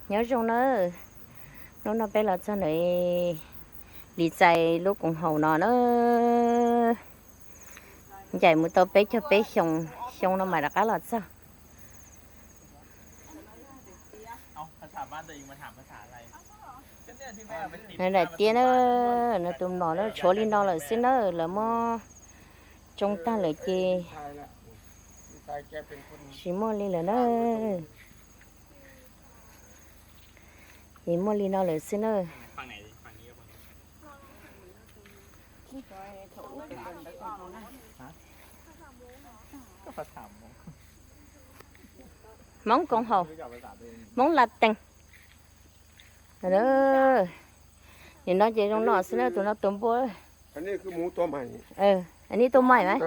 Nyob zoo nawb, hnub no peb los txog ntawm Lis Txais lub koom haum no na, ncaim mus tau peb caug peb xyoo, xyoo no mam rov qab los txog. Daim tiab na, nws tus mlom na tshuav li no lawm xwb na, lawv muab tsoo tag lawm ces tsis muaj li lawm na. Ces muaj li no lawm xwb na. Hmoob koom haum, Hmoob la tees. Nim no ces zoo no xwb na, tus no tus npua. Tus maim mas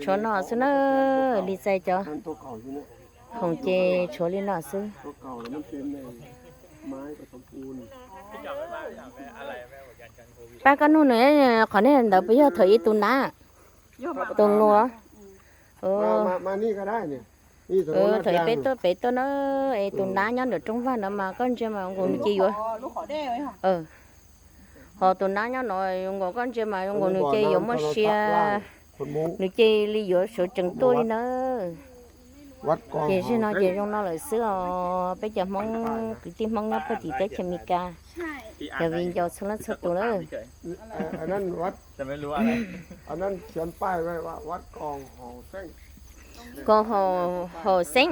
tshuav no xwb na, Lis Txais cov hoom ces tshuav li no xwb. Pab koj nug nws, qhov nej ntawd puas yog thaum ub tus nab, tus nus? Thaum ub peb tuaj pem tuaj na, es tus nab nyob ntawm rooj vag no mas koj ntsia mas nkaus nws ces yuav, ho tus nab nyob no zoo nkaus koj ntsia mas zoo nkaus nws ces yuav muaj sia, nws cia li yuav sawv tsees tuaj li na. Ces zaum no ces zoo no lawm xwb os peb cov Hmoob, kwv tij Hmoob nyob puag tim teb chaws Amelikas, yog viv ncaus txhua leej txhua tus lawm. Koom haum Xeeb.